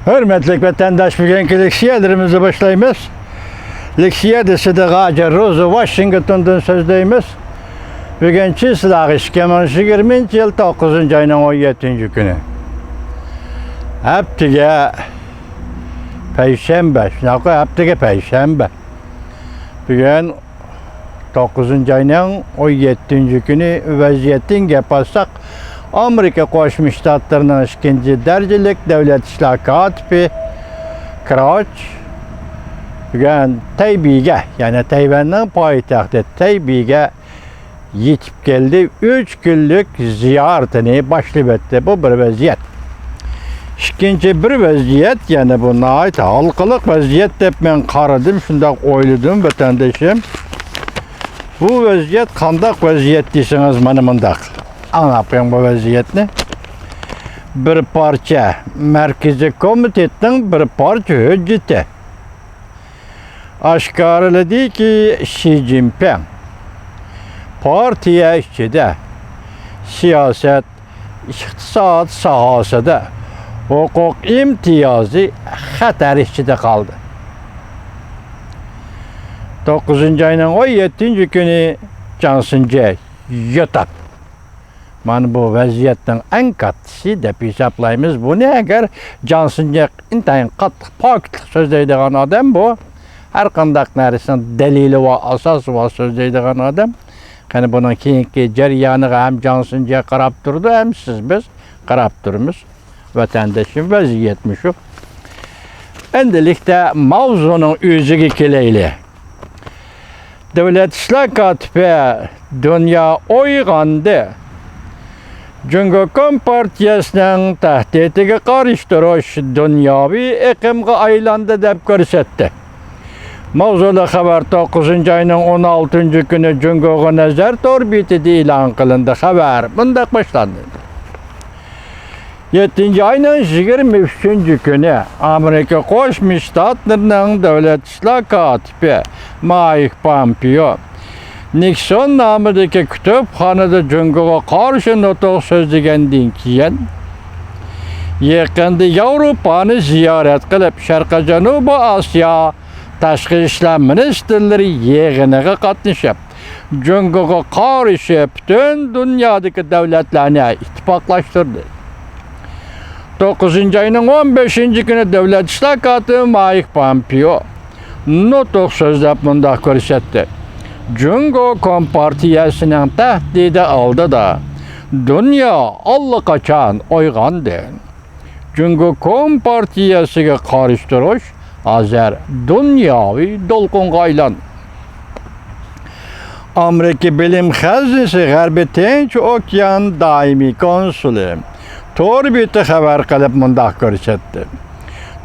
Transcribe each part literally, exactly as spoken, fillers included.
ھۆرمەتلىك ۋەتەنداش، بۈگۈنكى لېكسىيەلىرىمىزنى باشلايمىز. لېكسىيەدە سىدىق ھاجى روزى ۋاشىنگتوندىن سۆزلەيمىز. بۈگۈن چىسلاغ ئىككى مىڭ يىگىرمىنچى يىل توققۇزىنچى ئاينىڭ ئون يەتتىنچى كۈنى. ھەپتىگە پەيشەنبە، شۇنداققۇ، ھەپتىگە پەيشەنبە. بۈگۈن توققۇزىنچى ئاينىڭ ئون يەتتىنچى كۈنى ۋەزىيەتتىن گەپ ئاچساق، ئامېرىكا قوشما شتاتلىرىنىڭ ئىككىنچى دەرىجىلىك دۆلەت ئىشلار كاتىپى كراچ بۈگۈن تەيبېيگە، يەنى تەيۋەننىڭ پايتەختى تەيبېيگە يېتىپ كەلدى. ئۈچ كۈنلۈك زىيارىتىنى باشلىۋەتتى. بۇ بىر ۋەزىيەت. ئىككىنچى بىر ۋەزىيەت، يەنە بۇ ناھايىتى ھالقىلىق ۋەزىيەت دەپ مەن قارىدىم، شۇنداق ئويلىدىم، ۋەتەندىشىم. بۇ ۋەزىيەت قانداق ۋەزىيەت دېسىڭىز، مانا مۇنداق. ئاڭلاپ قويۇڭ بۇ ۋەزىيەتنى. بىر پارچە مەركىزىي كومىتېتنىڭ بىر پارچە ھۆججىتى. ئاشكارىلىدىكى، شى جىنپىڭ پارتىيە ئىچىدە سىياسەت، ئىقتىساد ساھەسىدە ھوقۇق ئىمتىيازى خەتەر ئىچىدە قالدى. توققۇزىنچى ئاينىڭ ئون يەتتىنچى كۈنى جاڭ سىنجې يۆتەپ مانا بۇ ۋەزىيەتنىڭ ئەڭ كاتتىسى دەپ ھېسابلايمىز. بۇنى ئەگەر جاڭ سىنجې ئىنتايىن قاتتىق پاكىتلىق سۆزلەيدىغان ئادەم بۇ. ھەر قانداق نەرسىنىڭ دەلىلى بار، ئاساسى بار سۆزلەيدىغان ئادەم. قېنى بۇنىڭ كېيىنكى جەريانىغا ھەم جاڭ سىنجې قاراپ تۇرىدۇ، ھەم سىز بىز قاراپ تۇرىمىز. ۋەتەندىشىم، ۋەزىيەت مۇشۇ. ئەمدىلىكتە ماۋزۇنىڭ ئۆزىگە كېلەيلى. دۆلەت ئىشلار كاتىپى دۇنيا ئويغاندى. جۇڭگو كومپارتىيەسىنىڭ تەھدىتىگە قارشى تۇرۇش دۇنياۋى ئېقىمغا ئايلاندى دەپ كۆرسەتتى. ماۋزۇلۇق خەۋەر توققۇزىنچى ئاينىڭ ئون ئالتىنچى كۈنى جۇڭگوغا نەزەر تور بېتىدە ئېلان قىلىندى. خەۋەر مۇنداق باشلاندى. يەتتىنچى ئاينىڭ يىگىرمە ئۈچىنچى كۈنى ئامېرىكا قوشما شتاتلىرىنىڭ دۆلەت ئىشلار كاتىپى مايك پامپېئو نىكسون نامىدىكى كۇتۇپخانىدا جۇڭگوغا قارشى نۇتۇق سۆزلىگەندىن كېيىن، يېقىندا ياۋروپانى زىيارەت قىلىپ، شەرقىي جەنۇبىي ئاسىيا تاشقى ئىشلار مىنىستىرلىرى يىغىنىغا قاتنىشىپ، جۇڭگوغا قارشى پۈتۈن دۇنيادىكى دۆلەتلەرنى ئىتتىپاقلاشتۇردى. توققۇزىنچى ئاينىڭ ئون بەشىنچى كۈنى دۆلەت ئىشلار كاتىپى مايك پامپېئو نۇتۇق سۆزلەپ مۇنداق كۆرسەتتى: جۇڭگو كومپارتىيەسىنىڭ تەھدىتى ئالدىدا دۇنيا ئاللىقاچان ئويغاندى. جۇڭگو كومپارتىيەسىگە قارشى تۇرۇش ھازىر دۇنياۋى دولقۇنغا ئايلاندى. ئامېرىكا بىلىم خەزنىسى غەربىي تىنچ ئوكيان دائىمىي كونسۇلى تور بېتى خەۋەر قىلىپ مۇنداق كۆرسەتتى: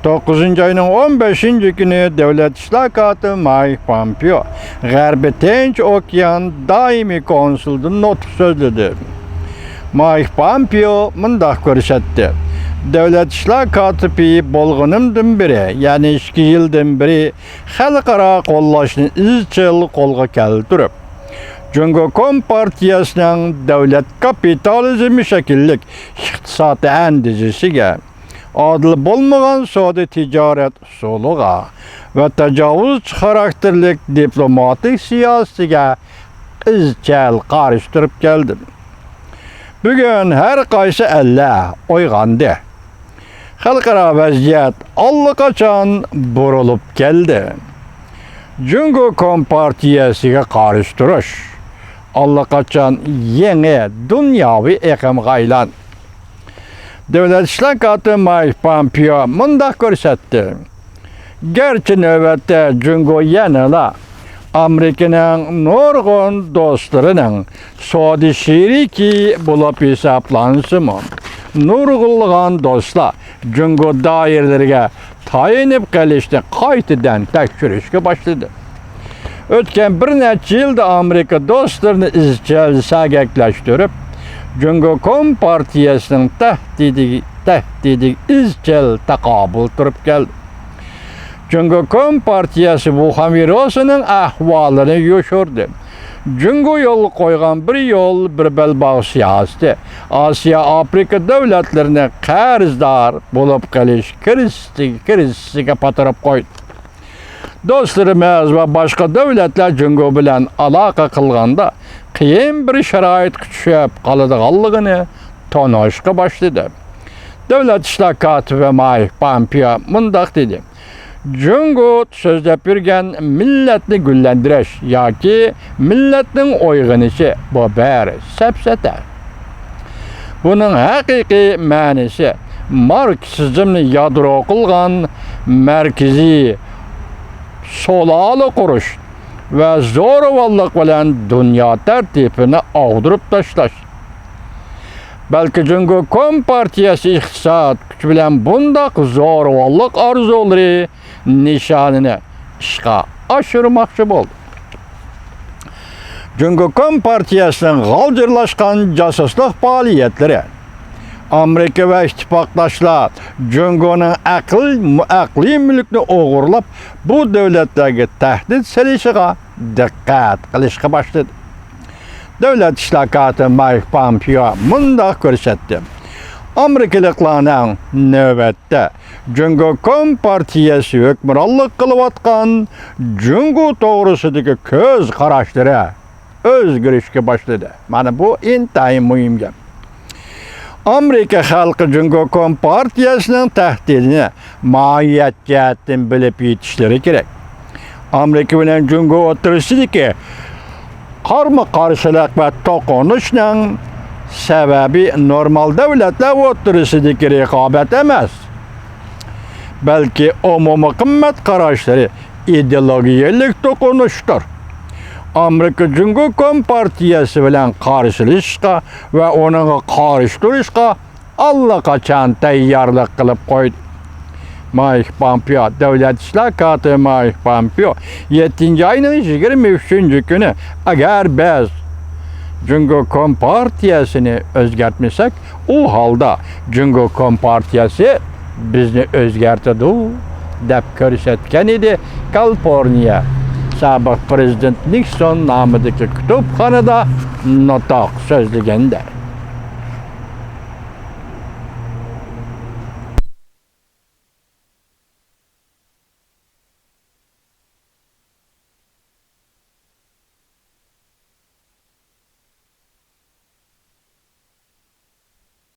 توققۇزىنچى ئاينىڭ ئون بەشىنچى كۈنى دۆلەت ئىشلار كاتىپى مايك پامپېئو غەربىي تىنچ ئوكيان دائىمىي كونسۇلىدا نۇتۇق سۆزلىدى. مايك پامپېئو مۇنداق كۆرسەتتى: دۆلەت ئىشلار كاتىپى بولغىنىمدىن بېرى، يەنى ئىككى يىلدىن بېرى خەلقئارا قوللاشنى ئىزچىل قولغا كەلتۈرۈپ، جۇڭگو كومپارتىيەسىنىڭ دۆلەت كاپىتالىزمى شەكىللىك ئىقتىسادىي ئەندىزىسىگە، ئادىل بولمىغان سودا تىجارەت ئۇسۇلىغا ۋە تاجاۋۇزچى خاراكتېرلىك دىپلوماتىك سىياسىتىگە ئىزچىل قارشى تۇرۇپ كەلدىم. بۈگۈن ھەر قايسى ئەللەر ئويغاندى. خەلقئارا ۋەزىيەت ئاللىقاچان بۇرۇلۇپ كەلدى. جۇڭگو كومپارتىيەسىگە قارشى تۇرۇش ئاللىقاچان يېڭى دۇنياۋى ئېقىمغا ئايلاندى. دۆلەت ئىشلار كاتىپى مايك پامپېئو مۇنداق كۆرسەتتى: گەرچە نۆۋەتتە جۇڭگو يەنىلا ئامېرىكىنىڭ نۇرغۇن دوستلىرىنىڭ سودا شېرىكى بولۇپ ھېسابلانسىمۇ، نۇرغۇنلىغان دوستلار جۇڭگو دائىرىلىرىگە تايىنىپ قېلىشنى قايتىدىن تەكشۈرۈشكە باشلىدى. ئۆتكەن بىر نەچچە يىلدا ئامېرىكا دوستلىرىنى ئىزچىل سەگەكلەشتۈرۈپ، جۇڭگو كومپارتىيەسىنىڭ تەھدىتىگە، تەھدىتىگە ئىزچىل تاقابىل تۇرۇپ كەلدى. جۇڭگو كومپارتىيەسى ۋۇخەن ۋىرۇسىنىڭ ئەھۋالىنى يوشۇردى. جۇڭگو يولغا قويغان بىر يول، بىر بەلباغ سىياسىتى ئاسىيا، ئافرىقا دۆلەتلىرىنى قەرزدار بولۇپ قېلىش كىرىزىسىگە، كىرىزىسىگە پاتۇرۇپ قويدى. دوستلىرىمىز ۋە باشقا دۆلەتلەر جۇڭگو بىلەن ئالاقە قىلغاندا قىيىن بىر شارائىتقا چۈشۈپ قالىدىغانلىقىنى تونۇشقا باشلىدى. دۆلەت ئىشلار كاتىپى مايك پامپېئو مۇنداق دېدى: جۇڭگو سۆزلەپ يۈرگەن مىللەتنى گۈللەندۈرۈش ياكى مىللەتنىڭ ئويغىنىشى، بۇ بىر سەپسەتە. بۇنىڭ ھەقىقىي مەنىسى ماركسىزمنى يادرو قىلغان مەركىزىي سۇلالە قۇرۇش ۋە زورىۋاللىق بىلەن دۇنيا تەرتىپىنى ئاغدۇرۇپ تاشلاش. بەلكى جۇڭگو كومپارتىيەسى ئىقتىساد كۈچى بىلەن بۇنداق زورىۋاللىق ئارزۇلىرى نىشانىنى ئىشقا ئاشۇرماقچى بولدى. جۇڭگو كومپارتىيەسىنىڭ غالجىرلاشقان جاسۇسلۇق پائالىيەتلىرى، ئامېرىكا ۋە ئىتتىپاقداشلار جۇڭگونىڭ ئەقىل-، ئەقلىي مۈلكىنى ئوغرىلاپ، بۇ دۆلەتلەرگە تەھدىت سېلىشىغا دىققەت قىلىشقا باشلىدى. دۆلەت ئىشلار كاتىپى مايك پامپېئو مۇنداق كۆرسەتتى: ئامېرىكىلىقلارنىڭ نۆۋەتتە جۇڭگو كومپارتىيەسى ھۆكۈمرانلىق قىلىۋاتقان جۇڭگو توغرىسىدىكى كۆز قاراشلىرى ئۆزگىرىشكە باشلىدى. مانا بۇ ئىنتايىن مۇھىم گەپ. ئامېرىكا خەلقى جۇڭگو كومپارتىيەسىنىڭ تەھدىتىنى ماھىيەت جەھەتتىن بىلىپ يېتىشلىرى كېرەك. ئامېرىكا بىلەن جۇڭگو ئوتتۇرىسىدىكى قارمۇ قارشىلىق ۋە توقۇنۇشنىڭ سەۋەبى نورمال دۆلەتلەر ئوتتۇرىسىدىكى رىقابەت ئەمەس، بەلكى ئومۇمىي قىممەت قاراشلىرى، ئىدېئولوگىيەلىك توقۇنۇشتۇر. ئامېرىكا جۇڭگو كومپارتىيەسى بىلەن قارشىلىشىشقا ۋە ئۇنىڭغا قارشى تۇرۇشقا ئاللىقاچان تەييارلىق قىلىپ قويدى. مايك پامپېئو، دۆلەت ئىشلار كاتىپى مايك پامپېئو يەتتىنچى ئاينىڭ يىگىرمە ئۈچىنچى كۈنى، ئەگەر بىز جۇڭگو كومپارتىيەسىنى ئۆزگەرتمىسەك، ئۇ ھالدا جۇڭگو كومپارتىيەسى بىزنى ئۆزگەرتىدۇ، دەپ كۆرسەتكەن ئىدى كالىفورنىيە سابىق پىرېزىدېنت نىكسون نامىدىكى كۇتۇپخانىدا نۇتۇق سۆزلىگەندە.